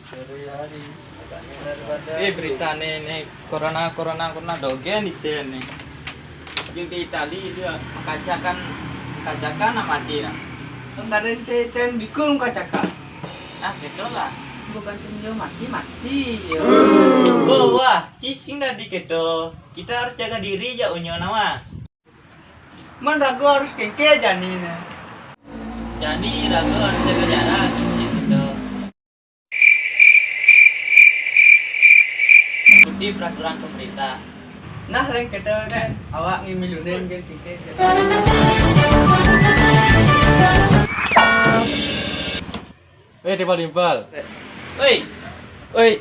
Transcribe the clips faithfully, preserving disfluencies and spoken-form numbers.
Eh, berita nih, nih, corona, corona, corona dogén di sini. Yang di Itali itu ya, makacakan, makacakan amat dia. Kemarin saya bikul makacakan. Ah, gitu lah. Bukan tunjuk mati, mati. Ya. Oh, wah, cising tadi gitu. Kita harus jaga diri ya, unyo nama. Man ragu harus kengke jani ne. Jani ragu harus jaga jarak gitu. Ikuti peraturan pemerintah. Nah, lain kata kan, awak ngi milunin kan kengke. Eh, timpal-timpal. Oi. Oi.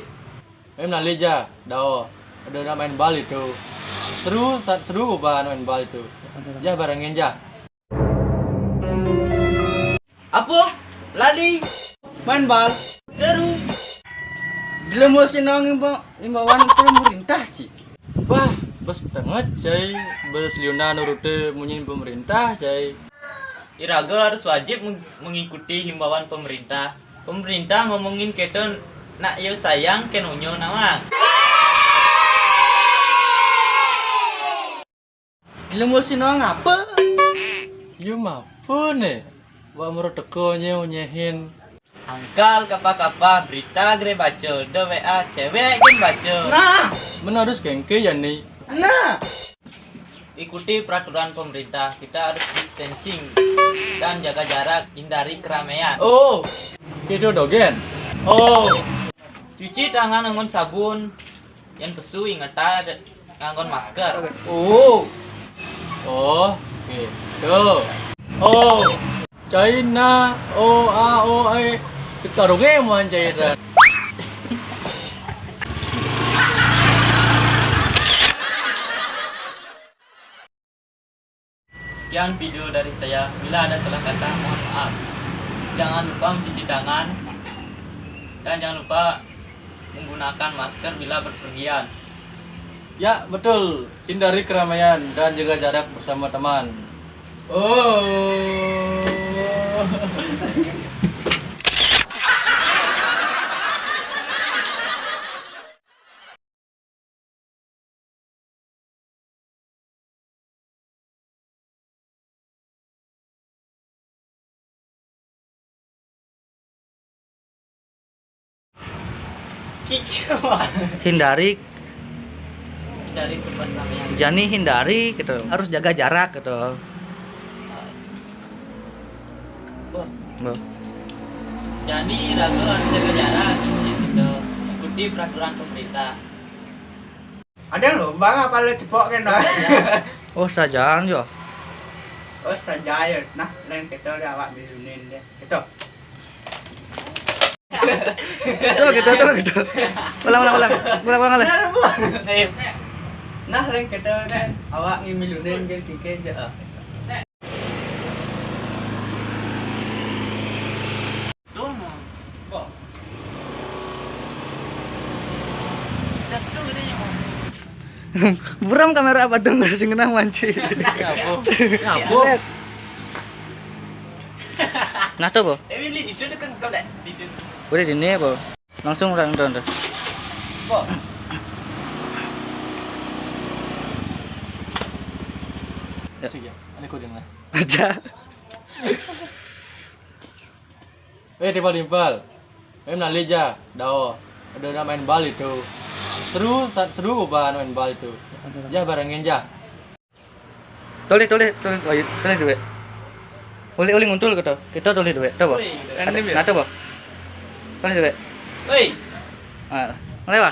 Em nali ja, dao. Ada nak main bal itu. Seru, sa- seru ba nak main bal itu. Jah barengin jah. Apa? Lali? Main bal. Seru. Dilemo sinong imba- imbauan pemerintah ci. Bah, bes tenget cai, bes liuna nurute munyin pemerintah cai. Iraga harus wajib meng- mengikuti himbauan pemerintah. Pemerintah ngomongin keto nak yo sayang ke nunyo nawang. Dilemo sinong apa? Yo mapo ne? Wa mero teko nye unyehin. Angkal kapa-kapa berita gere baca, do W A cewek gen baca. Nah, men harus kengke ya ni. Nah. Ikuti peraturan pemerintah, kita harus distancing dan jaga jarak, hindari keramaian. Oh. Kedo dogen. Oh. Cuci tangan dengan sabun, yang pesu ingeta nganggon masker. Oh. Oh, gitu. Oh. China, oh, ah, oh, eh. Kita rugi muan China. Sekian video dari saya. Bila ada salah kata, mohon maaf. Jangan lupa mencuci tangan dan jangan lupa menggunakan masker bila berpergian. Ya, betul. Hindari keramaian dan jaga jarak bersama teman. Oh. Hindari. Hindari tempat ramai. Jani hindari gitu. Harus jaga jarak gitu. Bo. Bo. Jani ragu harus jaga jarak gitu. Ikuti peraturan pemerintah. Ada lo, bang apa lo cepok kan? Oh, sajaan jo. Oh, sajaan. Nah, lain kita udah awak milunin deh. Itu. Itu gitu, itu gitu. Ulang, ulang, ulang. Ulang, ulang, ulang. Nah, Bu. Nah, lain kita udah awak ngi milunin kan kike aja. Buram kamera apa dong sing kena manci. Apa? Apa? Nah, tuh, Bu. Boleh di ini, Bu. Langsung orang tuh, tuh. Ya. Sih, ya. Ada coding lah. Aja. Eh, timpal-timpal. Em nali ja, dao. Ada nak main bal itu. Seru, sa- seru ba nak main bal itu. Jah barengin jah. Tolih, tolih, tolih, tolih duit. Ulih, ulih nguntul kita. Kita tolih duit, tahu, Bo? Nah, tahu, Bo? Tolih duit. Oi. Ah, mulai, Bo?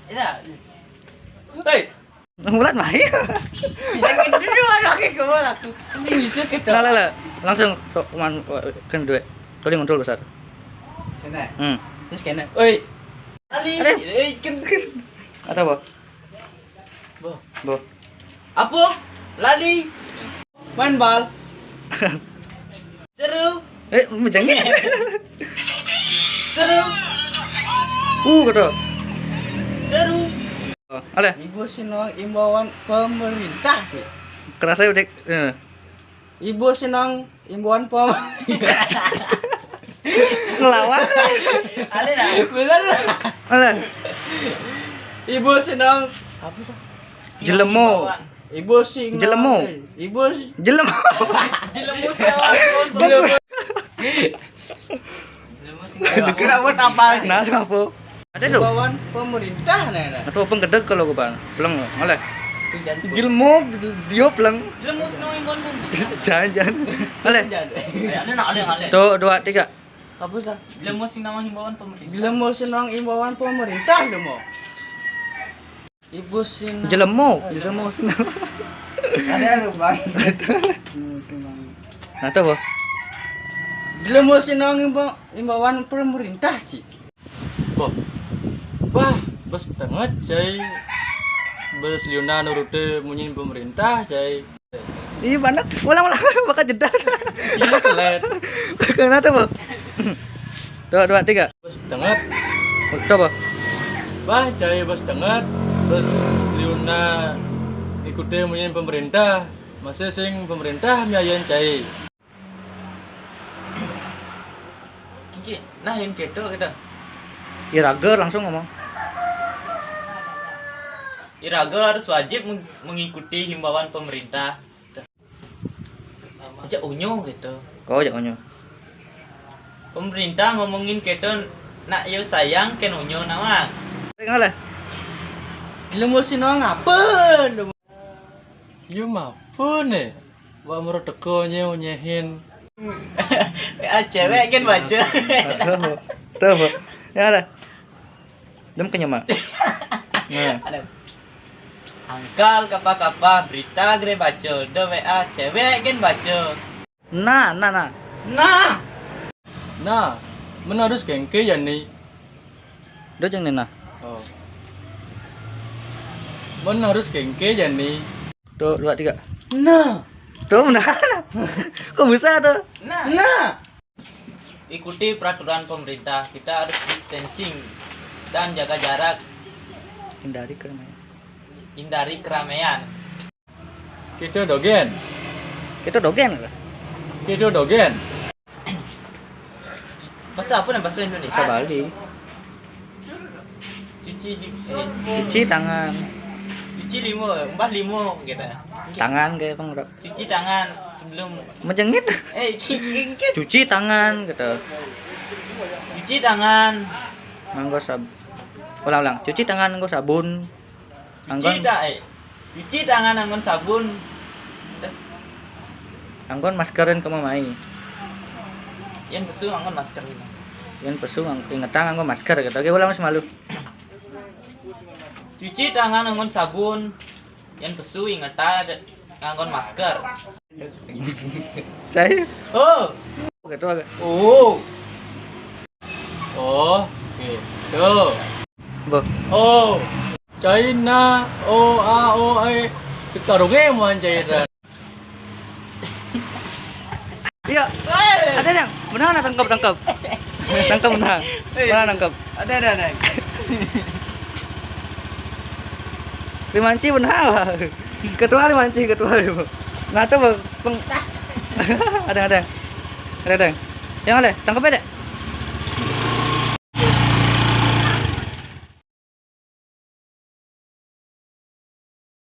Iya. Oi. Mulat mah. Yang itu dulu ada ke gua aku. Pasti bisa kita. Lah, lah, lah. Langsung sok man kan duit. Tolih nguntul besar. Kena. Hmm. Terus kena. Oi. Ali. Oi, kan. Ada, Bo? Bo. Bo. Apa? Lali. Main bal. Seru. Eh, macam ni. Seru. Uh, kata. Seru. Oh, ada. Ibu sinong imbauan pemerintah sih. Kerasa udah. Eh. Ibu sinong imbauan pemerintah. Ngelawan. Ada dah. Bener. Alah. Ibu Sinong. Apa sih? Jelemo. Ibu Sinong. Jelemo. Ibu si- Jelemo. Jelemo Sinong. Jelemo. Kira buat apa? Nah, apa? Ada tu. Imbauan pemerintah, nah, nah. Atau apa gedeg kalau gua bang? Peleng, ngaleh. Jelmo dia peleng. Jelemo Sinong imbauan pemerintah. Jangan, jangan. Ngaleh. Ada nak, ada nak. Tuh, dua, tiga. Apa sih? Jelemo Sinong imbauan pemerintah. Jelemo Sinong imbauan pemerintah, jelemo. Ibu Sinong. Jelemo, jelemo Sinong. Ada lu, Bang. Nah, tuh, apa? Jelemo Sinong imbau-, imbauan pemerintah, Ci. Bah, bah, bes tenget, cai. Bes liuna nurute munyin pemerintah, cai. Iya, banget. Ulang, ulang. Bakal jeda. Iya, telat. Kenapa, Bu? Dua, dua, tiga. Bes tenget. Coba. Bah, cai bes tenget. Bes liuna ikute munyin pemerintah. Masih sing pemerintah miayan cai. Kiki, nah, yang keto kita. Iraga langsung ngomong. Iraga harus wajib meng-, mengikuti himbauan pemerintah. Ajak unyu gitu. Oh, ajak unyu. Pemerintah ngomongin keto, nak yo sayang ken unyu nama. Tengok lah. Lu mesti nong apa? Lu Yo mapo ne? Wak mero teko nyeu nyehin. Ah, cewek kan baca. Tuh, tuh, Bu. Ya ada. Dem kenyema. Nah. Ada. Angkal kapa-kapa berita gere baca. Do W A cewek kan baca. Nah, nah, nah. Nah. Nah, men harus kengke jani. Do jeng nena. Oh. Men harus kengke jani. Tuh, dua, tiga. Nah. Tuh, nah. Kok bisa tuh? Nah. Nah. Ikuti peraturan pemerintah. Kita harus distancing dan jaga jarak. Hindari keramaian. Hindari keramaian. Kita dogen. Kita dogen lah. Kita dogen. Bahasa apa nih bahasa Indonesia? Bahasa Bali. Cuci di, eh, cuci tangan. Cuci limo, mbah limo gitu. Tangan kayak apa, Bro? Cuci tangan sebelum menjengit. Eh, ki-, ki-, ki-, cuci tangan gitu. Cuci tangan. Nganggo sab-, ulang, ulang. Cuci tangan nganggo sabun. Cuci anggon ta-, eh, cuci tangan anggon sabun. Terus anggon masker yen kema mai. Yen pesu anggon masker gitu. Yen pesu ang-, ingetang anggon masker gitu. Oke, ulang semalu. Cuci tangan anggon sabun. Yen pesu ingetang anggon masker. Cai. Oh. Gitu agak. Oh. Oh, gitu. Bo. Oh. China, O A O E. Kita rugi man China. Iya. Ada yang benar, tangkap, tangkap. Tangkap benar. Mana tangkap? Ada, ada, ada. Limanci benar. Ketua Limanci, ketua. Nah, tuh, Bang. Ada, ada. Ada, ada. Yang ada? Tangkap ada?